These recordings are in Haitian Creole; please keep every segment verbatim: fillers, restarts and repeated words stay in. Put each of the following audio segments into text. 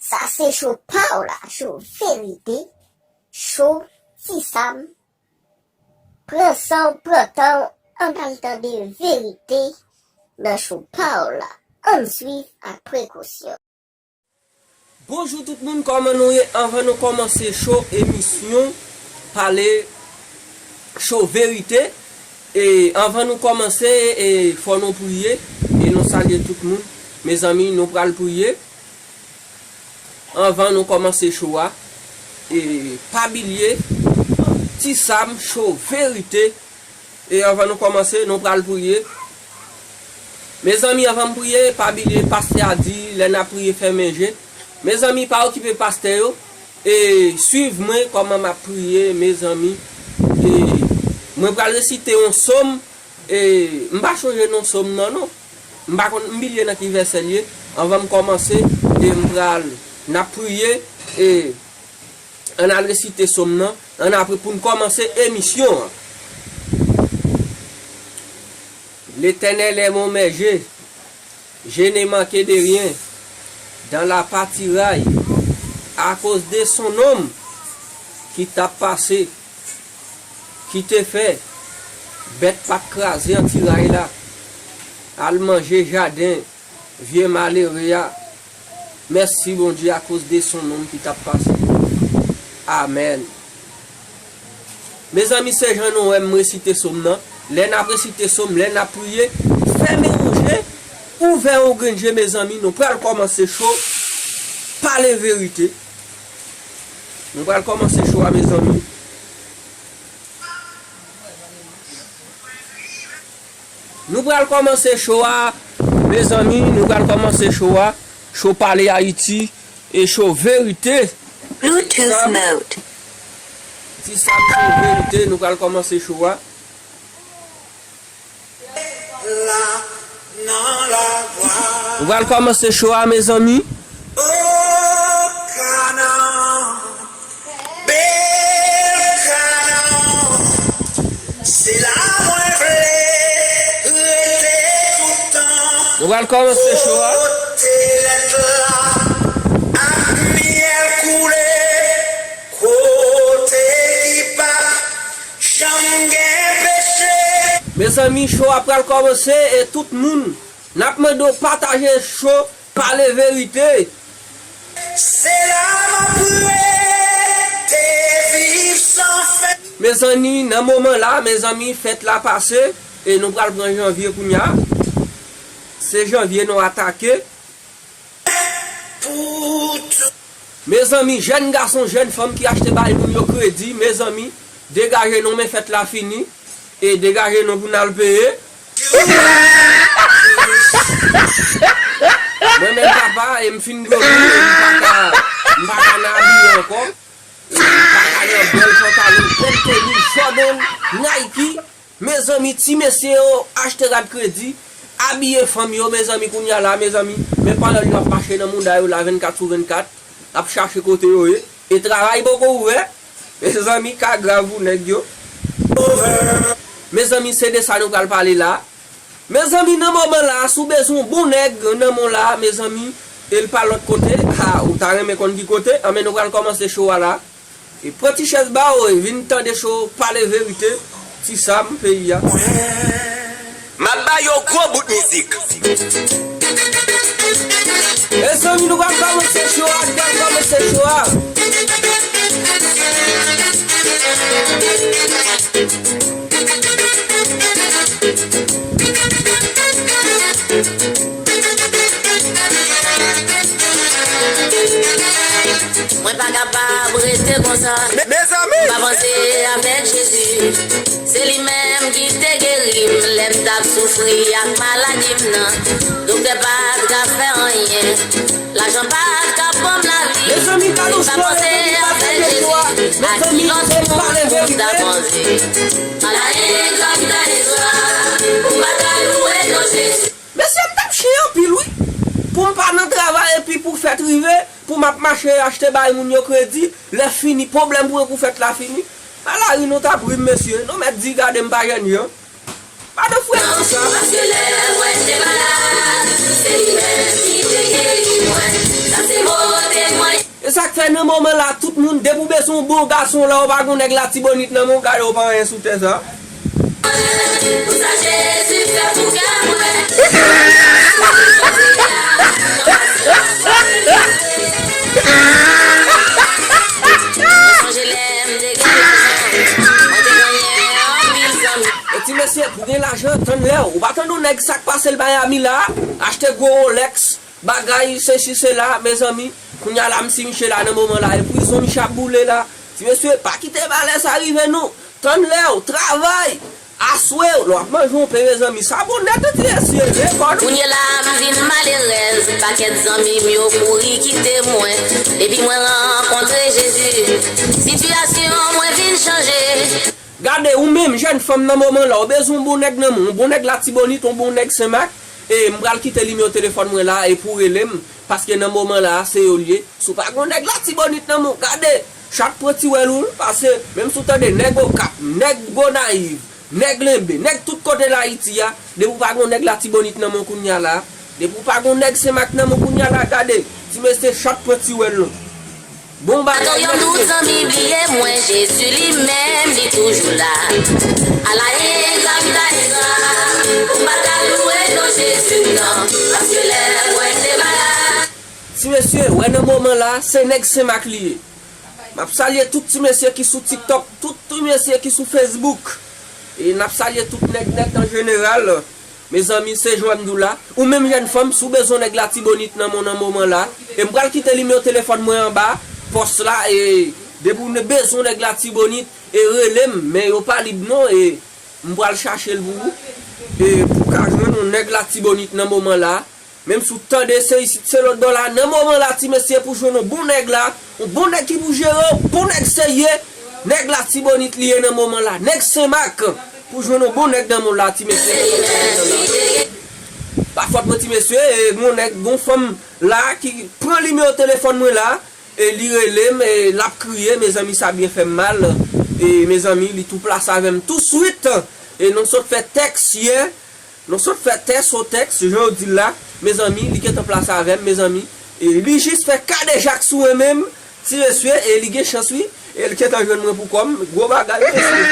Sa se cho pa w la, cho verite, cho Ti Sam. Pran san w, pran tan w, ann al tande verite nan cho pa w la. Ann swiv ak prekosyon. Bonjou tout moun, kòman nou ye? Anvan nou kòmanse cho emisyon pale cho verite, e anvan nou kòmanse, e fò nou priye, e nou salye tout moun. Mezanmi, nou pral priye. Anvan nou kòmanse cho a, e pa bliye, Ti Sam, cho verite. E anvan nou kòmanse, nou pral priye. Mezanmi, anvan m priye, pa bliye, pastè a di, lè n ap priye, fèmen je. Mezanmi, pa okipe pastè yo. E swiv mwen kòman m ap priye, mezanmi. E mwen pral resite yon sòm. E m pa chonje non sòm nan, non. M pa konn, m bliye nan ki vèsè l ye. Anvan m kòmanse, e m pral, n ap priye, e ann al resite sòm nan, ann apre pou n kòmanse emisyon an. L'Éternel est mon berger, je ne manquerai de rien. Dans le pâturage, à cause de son ombre qui t'a passé, ki te fè bèt pa t kraze antiray la, al manje jaden vye malere a. Mèsi, Bondye, akoz de son ombre ki t ap pase. Amèn. Mezanmi, se jan nou wè m resite sòm nan. Lè n ap resite sòm, lè n ap priye, fèmen yon je, ouvè yon grenn je, mezanmi. Nou pral kòmanse cho. Pale verite. Nou pral kòmanse cho a, mezanmi. Nou pral kòmanse cho a, mezanmi, nou pral kòmanse cho a. Cho pale Ayiti e cho verite. Bluetooth mode. Ti Sam, cho verite, nou pral kòmanse cho a. Nou pral kòmanse cho a, mezanmi. Bèl Kanan, se la mwen vle rete toutan. Nou pral kòmanse cho a. Kote lèt la ak myèl koule, kote ki pa janm gen peche. Mezanmi, cho a pral kòmanse e tout moun, n ap mande w pataje cho. Pale verite. Se la m ap rete viv san fen. Mezanmi, nan moman la, mezanmi, fèt la pase, e nou pral pran janvye kounye a. Se janvye nou atake. Pou tou. Mezanmi, jèn gason, jèn fanm ki achte bay moun yo kredi, mezanmi, degaje nou, men fèt la fini. E degaje nou pou n al peye. Mwen menm papa, e m fin gwo, e m pa ka, m pa ka nan abiye ankò. E m pa ka nan bèl pantalon, bèl teni, Jordan, Nike. Mezanmi, ti mesye yo achte rad kredi, abiye fanm yo, mezanmi, kounye a la, mezanmi. Men pawòl yo ap mache nan mouda yo la vennkat sou vennkat. Ap chache kote yo ye. E travay poko ouvè. Mezanmi, ka grav pou nèg yo. Mezanmi, se de sa nou pral pale la. Mezanmi, nan moman la, si w bezwen yon bon nèg nan men w la, mezanmi, e l pa lòt kote, ha, ou ta renmen konn ki kote, anben nou pral kòmanse cho a la. E pran ti chèz ba w, e vin tande cho, pale verite, Ti Sam, peyi a. M ap ba yo gwo bout mizik. Mezanmi, nou pral kòmanse cho a, nou pral kòmanse cho a. Mwen pa kapab rete konsa. Mezanmi! M avanse avèk Jezi. Se li menm ki te geri m lè m t ap soufri ak maladi m nan. Doktè pa t ka fè anyen. Lajan pa t ka ban m lavi. Mezanmi, gade yon sipòtè ki pataje cho a. Mezanmi, se pale verite. Ala egzanp ta istwa, ou pa ka louwe non Jezi. Mesye, m t ap chire anpil, wi. Pou m pa nan travay epi pou fèt rive, pou m ap mache achte bay moun yo kredi, lè fini, pwoblèm pou yo pou fèt la fini. A lari nou t ap ri m, mesye. Nou mèt di, gade m pa jèn jan. Pa de fwèt konsa. Paske lè mwen te malad, se li menm ki te geri mwen. Sa se mo de Sa k fè nan moman la, tout moun, depi w bezwen yon bon gason la, ou pa gon nèg Latibonit nan men w, gade w pa anyen sou tè sa. Pou sa Jezi fè pou kè mwen. Mwen sonje lè m te gen lajan, mwen te genyen anpil zanmi. E ti mesye, pou gen lajan, tann lè w. Ou pa tann yon nèg sa k pase l Miami la, achte gwo Rolex, bagay, sesi, sela, mezanmi. Kounye a la, m si miche la nan moman la, e prizon miche ap boule la. Ti mesye, pa kite malè sa rive nou. Tann lè w, travay, aswe w, lè w ap manje yon pen, mezanmi, sa bon nèt, ti mesye, gen kò nou. Kounye la, m vin malerèz, pakèt zanmi m yo kouri kite mwen. Depi mwen rankontre Jezi, sitiyasyon mwen vin chanje. Gade, ou menm, jèn fanm nan moman la, ou bezwen yon bon nèg nan men w, yon bon nèg Latibonit, yon bon nèg Senmak, e m pral kite nimewo telefòn mwen la, e pou w rele m, paske nan moman la, se yo l ye. Si w pa gon nèg Latibonit nan men w, gade, chat pran ti wèl ou, pase, menm si w tande nèg Okap, nèg Gonayiv, nèg Lenbe, nèg tout kote Layiti a, depi w pa gon nèg Latibonit nan men w kounye a la, depi w pa gon nèg Senmak nan men w kounye a la, gade, ti mesye chat pran ti wèl ou. Bon bagay. Atò yon dout zanmi bliye mwen, Jezi li menm li toujou la. Ala engra m ta engra, pou m pa ta lwe non Jezi m nan, paske lè mwen te malad. Ti mesye, wè nan moman la, se nèg Senmak li ye. M ap salye tout ti mesye ki sou TikTok, tout ti mesye ki sou Facebook. E n ap salye tout nèg nèt an jeneral. Mezanmi, se jan m di w la. Ou menm jèn fanm, si w bezwen nèg Latibonit nan men w nan moman la, e m pral kite nimewo telefòn mwen anba pòs la, e depi w bezwen nèg Latibonit, e rele m, men yo pa lib non, e m pral chache l pou ou, e pou w ka jwenn yon nèg Latibonit nan moman la. Menm si w tande se isit, se lòt bò la, nan moman la, ti mesye, pou jwenn yon bon nèg la, yon bon nèg ki pou jere w, bon nèg serye, nèg Latibonit li ye nan moman la, nèg Senmak, pou jwenn yon bon nèg nan mond la, ti mesye. Pa fòt mwen, ti mesye, e gon nèg, gon fanm la ki pran nimewo telefòn mwen la, e li rele m, e l ap kriye, mezanmi, sa byen fè m mal, e mezanmi, li tou plase avè m touswit, e nou sot fè tèks yè, Nou sot fè tès o tèks, jan yo di l la, mezanmi, li gentan plase avè m, mezanmi. E li jis fè kadejak sou mwen menm, ti mesye, e li gen chans wi, e li gentan jwenn mwen pou kò m, gwo bagay, mesye.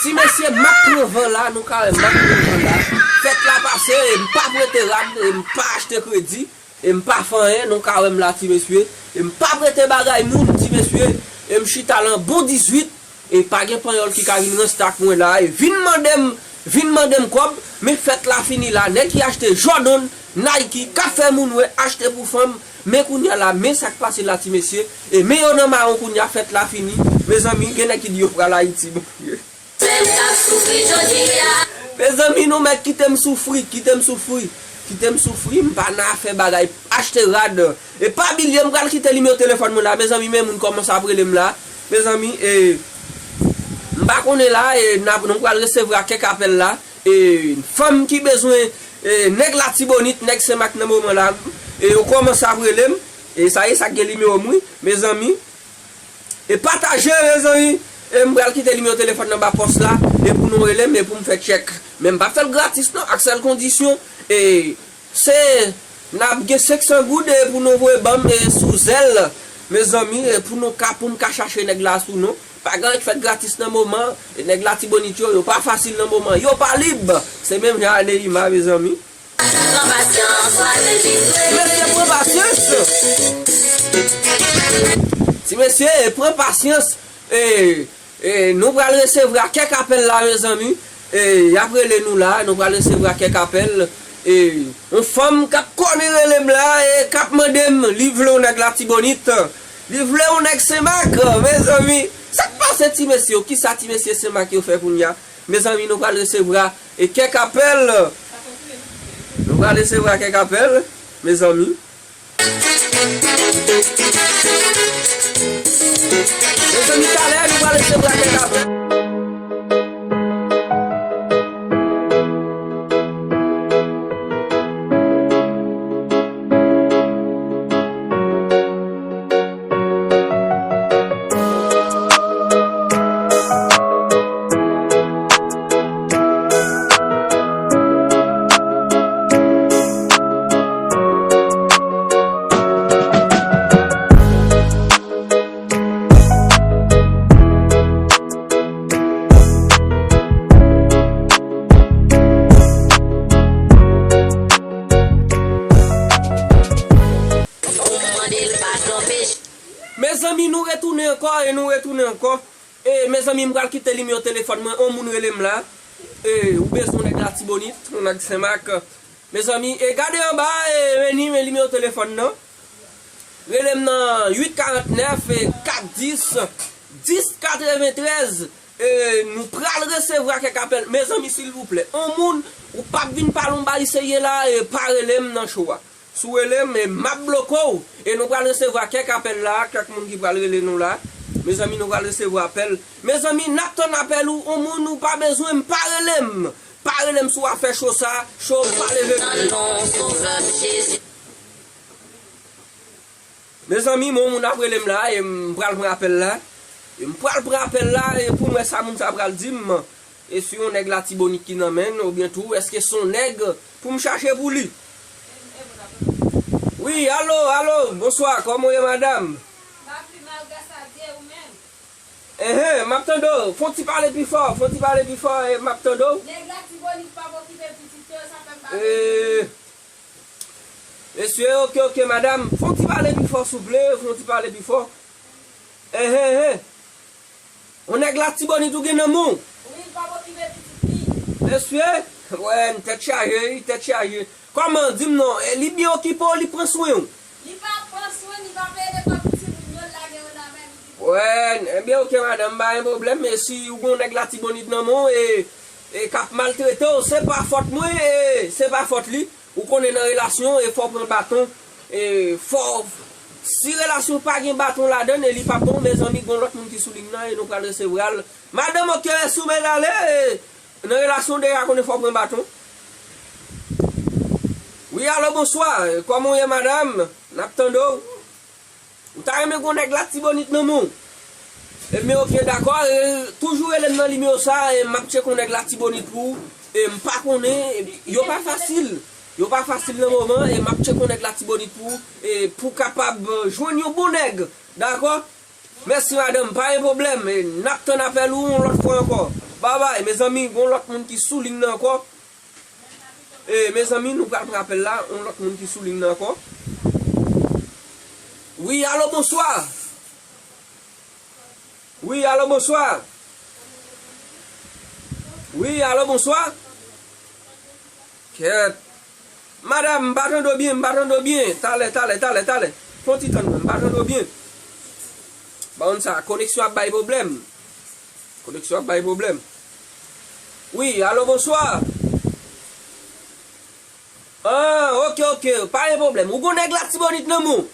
Ti mesye, m ap pran van la, nou ka wè m ap pran van la. Fèt la pase, e m pa prete rad, e m pa achte kredi. E m pa fè anyen, nou ka wè m la, ti mesye. E m pa prete bagay moun, ti mesye. E m chita lan bon dizuit. E pa gen panyòl ki ka vin ranse ak mwen la. E vin mande m, vin mande m kòb. Men fèt la fini la. Nèg ki achte Jordan, Nike, k ap fè moun wè, achte pou fanm. Men kounye a la, men sa k pase la, ti mesye. E men yo nan mawon kounye a, fèt la fini. Mezanmi, gen nèg ki di yo pral Ayiti, Bondye. Mezanmi, nou mèt kite m soufri, kite m soufri, kite m soufri, m pa nan afè bagay achte rad. E pa bliye, m pral kite nimewo telefòn mwen la, mezanmi, men moun kòmanse ap rele m la. Mezanmi, e, m pa konnen la, e, n ap, nou pral resevwa kèk apèl la. E, fanm ki bezwen, e, nèg Latibonit, nèg Senmak nan moman la, e, yo kòmanse ap rele m. E, sa ye, sa k gen nimewo m, wi, mezanmi. E pataje, mezanmi. E m pral kite nimewo telefòn nan anba pòs la, e pou nou rele m, e pou m fè tchèk. Men m p ap fè l gratis non, ak sèl kondisyon, e se n ap gen senk san goud, e pou nou voye ban m, e sou Zelle, mezanmi, e pou nou ka, pou m ka chache nèg la sou non. Pa gen anyen k fèt gratis nan moman, e nèg Latibonit yo, yo pa fasil nan moman, yo pa lib. Se menm jan a Neima, mezanmi. Pran pasyans, w a delivre. Ti mesye, pran pasyans. Ti mesye, e, pran pasyans. E, e, nou pral resevwa kèk apèl la, mezanmi. E, y ap rele nou la, nou pral resevwa kèk apèl. E, yon fanm k ap kòne rele m la, e, k ap mande m, li vle yon nèg Latibonit. Li vle yon nèg Senmak, mezanmi. Sa k pase, ti mesye yo? Kisa ti mesye Senmak yo fè kounye a? Mezanmi, nou pral resevwa e kèk apèl. Nou pral resevwa kèk apèl, mezanmi. Mezanmi, talè, nou pral resevwa kèk apèl. Retounen ankò, e nou retounen ankò. E, mezanmi, m pral kite nimewo telefòn mwen, on moun rele m la. E, ou bezwen yon nèg Latibonit, yon nèg Senmak. Mezanmi, e gade anba, e, meni, men nimewo telefòn nan. Rele m nan uit karant nèf, e, kat dis, dis katreventrèz. E, nou pral resevwa kèk apèl. Mezanmi, silvouplè, on moun, ou p ap vin pale yon bagay serye la, e, pa rele m nan cho a. Si w rele m, e, m ap bloke w. E nou pral resevwa kèk apèl la, kèk moun ki pral rele nou la. Mezanmi, nou pral resevwa apèl. Mezanmi, n ap tann apèl ou, on moun ou pa bezwen m, pa rele m. Pa rele m si w ap fè cho sa, cho pa leve m. Mezanmi, mon moun ap rele m la, e m pral pran apèl la. E m pral pran apèl la, e pou m wè sa moun sa pral di m. E si yon nèg Latibonit ki nan men l, oubyen tou, èske se yon nèg pou m chache pou li? Wi, alo, alo, bonswa, kòman w ye, madanm? Enhen, m ap tande w. Fè yon ti pale pi fò, fè yon ti pale pi fò, e m ap tande w. Nèg Latibonit p ap okipe pitit yo, sa fè m pa vle. Mesye, oke, oke, madanm. Fè yon ti pale pi fò, souple. Fè yon ti pale pi fò. Enhen, enhen. On nèg Latibonit ou gen nan men w. Wi, l p ap okipe pitit li. Mesye, wè, n tèt chaje, wi, tèt chaje. Kòman, di m non, e li byen okipe w, li pran swen w? Li pa pran swen, li pa peye lekòl pou timoun yo, l lage yo nan men m, li di. Wè, ebyen, oke, madanm, pa gen pwoblèm, men si ou gen yon nèg Latibonit nan men w, e, e k ap maltrete w, se pa fòt mwen, e se pa fòt li. Ou konnen nan relasyon, e fò w pran baton, e fò, si relasyon pa gen baton ladan l, e li p ap bon, mezanmi, gen yon lòt moun ki sou liy nan, e nou pral resevwa l. Madanm, oke, rete sou men l ale, e nan relasyon, w deja konnen fò w pran baton. Wi, alo, bonswa, kòman w ye, madanm? N ap tande w. Ou ta renmen gen yon nèg Latibonit nan men w? Ebyen, oke, dakò. E, toujou rele m nan nimewo sa, e m ap tcheke yon nèg Latibonit pou ou. E m pa konnen, e, yo pa fasil. Yo pa fasil nan moman, e m ap tcheke yon nèg Latibonit pou ou, e pou w kapab, e, jwenn yon bon nèg. Dakò? Mèsi, madanm, pa gen pwoblèm. E n ap tann apèl ou yon lòt fwa ankò. Babay, mezanmi, gen yon lòt moun ki sou liy nan ankò. E, mezanmi, nou pral pran apèl la. Yon lòt moun ki sou liy nan ankò. Wi, alo, bonswa. Wi, alo, bonswa. Wi, alo, bonswa. Kèt. Madanm, m pa tande w byen, m pa tande w byen. Talè, talè, talè, talè. Fè yon ti tann mwen, m pa tande w byen. Ba w sa, koneksyon ap bay pwoblèm. Koneksyon ap bay pwoblèm. Wi, alo, bonswa. Ah, oke, oke, pa gen pwoblèm. Ou gon nèg Latibonit nan men w?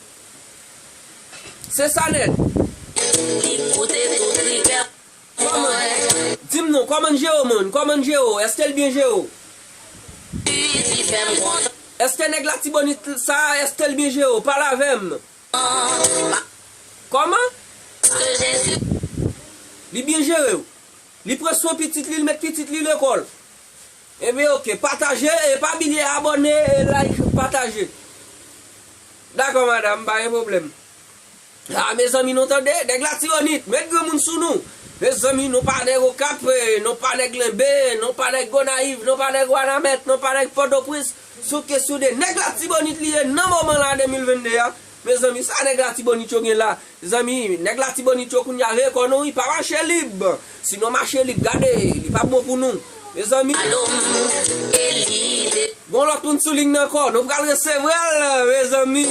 Se sa nèt. Li koute tout tripè. Kòman? Di m non, kòman n jere w, man? Kòman n jere w? Èske l byen jere w? Èske nèg Latibonit sa, èske l byen jere w? Pale avè m. Kòman? Li byen jere w. Li pran swen pitit li, li met pitit li lekòl. Ebyen, oke, pataje, e pa bliye abòne, e like, pataje. Dakò, madanm, pa gen pwoblèm. Ah, mezanmi, nou tande, nèg Latibonit, met granmoun sou nou. Mezanmi, nou pa nèg Okap, e, nou pa nèg Lenbe, nou pa nèg Gonayiv, nou pa nèg Wanament, nou pa nèg Pòtoprens. Sou kesyon de nèg Latibonit li ye nan moman la, de mil venn de a. Mezanmi, sa nèg Latibonit yo gen la? Zanmi, nèg Latibonit yo kounye a veye kò nou, wi, pa mache lib. Si nou mache lib, gade, li p ap bon pou nou. Mezanmi, gon lòt moun sou liy nan ankò, nou pral resevwa l, mezanmi.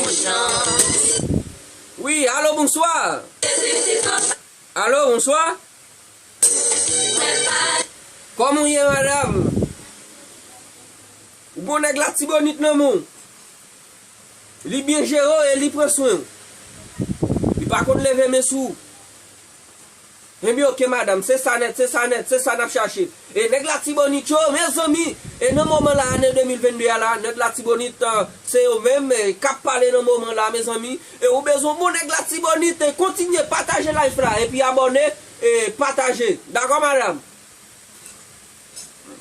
Wi, alo, bonswa. Alo, bonswa. Kòman w ye, madanm? Ou gon nèg Latibonit nan men w. Li byen jere w e li pran swen w. Li pa konn leve men sou ou. Ebyen, oke, madanm, se sa nèt, se sa nèt, se sa n ap chache. E nèg Latibonit yo, mezanmi, e nan moman la, ane de mil venn de a la, nèg Latibonit, e, se yo menm, e, k ap pale nan moman la, mezanmi. E ou bezwen bon nèg Latibonit, e kontinye pataje live la, epi abòne, e pataje. Dakò, madanm?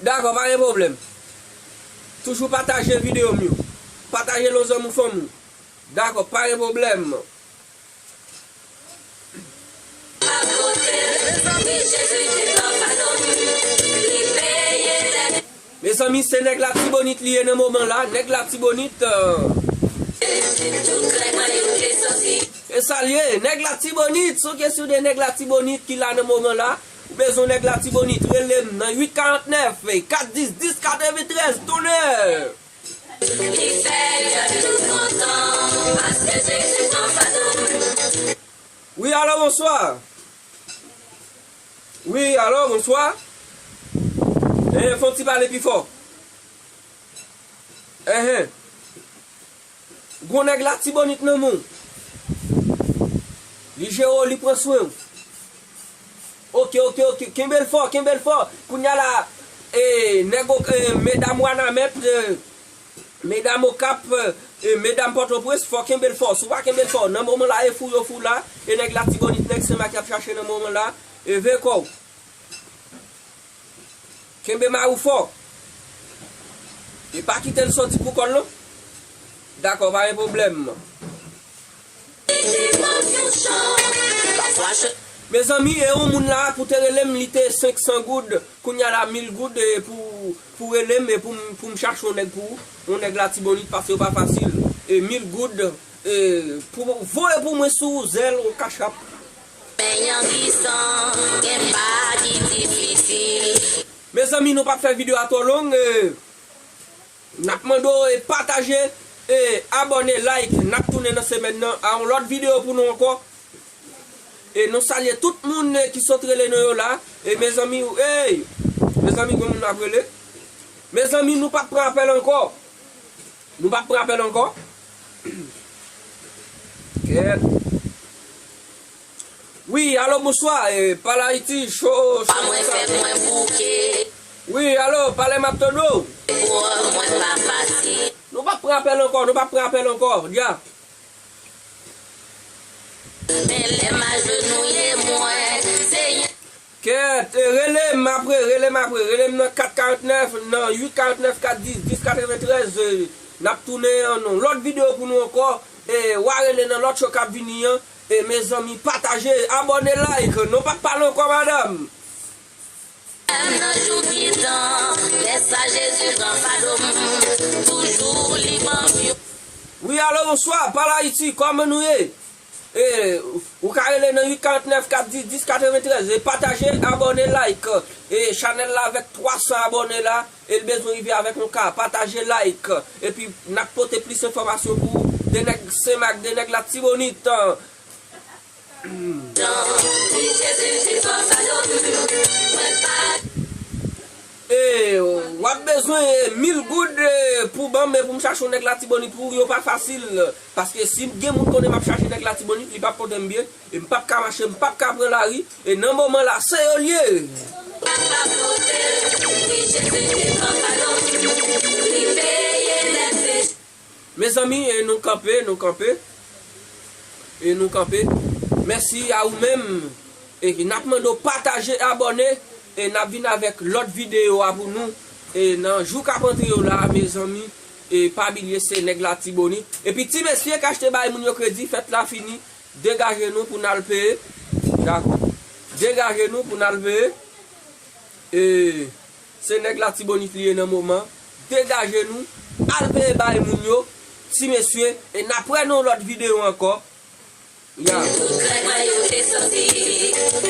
Dakò, pa gen pwoblèm. Toujou pataje videyo m yo. Pataje l yon zanmi w, fanmi w. Dakò, pa gen pwoblèm. Mezanmi, se nèg Latibonit li ye nan moman la. Nèg Latibonit, e, E sa l ye, nèg Latibonit, se yon kesyon de nèg Latibonit ki la nan moman la. Ou bezwen nèg Latibonit, rele m nan uit karant nèf, kat dis, dis katreventrèz, tonè! Li fè pèp tout kontan, paske Jezi pran fado. Wi, alo, bonswa. Wi, alo, bonswa. Eh, fè yon ti pale pi fò. Enhen. Gon nèg Latibonit nan men w. Li jere w, li pran swen w. Oke, oke, oke. Kenbe l fò, kenbe l fò. Kounye a la, e, nèg o-, e, medam Wanament, e, medam Okap, e, medam Pòtoprens, fò kenbe l fò. Si w pa kenbe l fò, nan moman la, e fou yo fou la, e nèg Latibonit, nèg Senmak y ap chache nan moman la, e veye kò w. Kenbe mari w fò. E pa kite l soti pou kò l non. Dakò, pa gen pwoblèm. Mezanmi, e yon moun la pou te rele m, li te senk san goud, kounye a la mil goud, e pou, pou rele m, e pou m, pou m chache yon nèg pou ou, yon nèg Latibonit, paske yo pa fasil. E mil goud, e pou voye pou mwen sou zèl, yon kachap. Men yon gisan, gen pa ki difisil. Mezanmi, nou p ap fè videyo a twò long, e, n ap mande w, e, pataje, e, abòne, like, n ap tounen nan semèn nan, a yon lòt videyo pou nou ankò. E nou salye tout moun, e, ki sot rele non yo la. E mezanmi, ey, mezanmi, gon moun ap rele. Mezanmi, nou p ap pran apèl ankò. Nou p ap pran apèl ankò. Kèt. Wi, alo, bonswa, e, Pale Ayiti, cho, cho. Pa mwen fèt mwen bouke. Wi, alo, pale m ap tande w. Pou mwen pa fasil. Nou p ap pran apèl ankò, nou p ap pran apèl ankò, dja. Men lè m ajenouye mwen, Senyè. Kèt, e, rele m apre, rele m apre, rele m nan kat karant nèf, nan uit karant nèf, kat dis, dis katreventrèz, e, n ap tounen an yon lòt videyo pou nou ankò, e, w a rele nan lòt cho k ap vini an, e, mezanmi, pataje, abòne, like, nou p ap pale ankò, madanm. Nan jou ki tan, lè sa Jezi pran fado m, toujou li ban m yon. Wi, alo, bonswa, Pale Ayiti, kòman nou ye? E, ou ka rele nan uit karant nèf, kat dis, dis katreventrèz, e pataje, abòne, like, e chanèl la avèk twa san abòne la, e l bezwen rive avèk yon ka, pataje, like, epi n ap pote plis enfòmasyon pou ou, de nèg Senmak, de nèg Latibonit, e, w ap bezwen, e, mil goud, e, pou ban m, e pou m chache yon nèg Latibonit pou ou, yo pa fasil. Paske si gen moun konnen m ap chache nèg Latibonit, li p ap pote m byen, e m p ap ka mache, m p ap ka pran lari, e nan moman la, se yo l ye. Mezanmi, e nou kanpe, nou kanpe. E nou kanpe. Mèsi a ou menm. E n ap mande w pataje, abòne. E n ap vin avèk lòt videyo a pou nou. E nan jou k ap antre yo la, mezanmi. E pa bliye, se nèg Latibonit. Epi ti mesye k achte bay moun yo kredi, fèt la fini. Degaje nou pou n al peye. Dakò. Degaje nou pou n al peye. E se nèg Latibonit li ye nan moman. Degaje nou, al peye bay moun yo, ti mesye, e n ap wè nan yon lòt videyo ankò. Ya. Tout règ mwen yo te soti,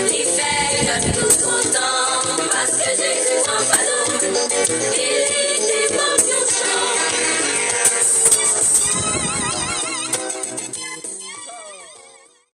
li fè pèp tout kontan, paske Jezi pran fado m, e li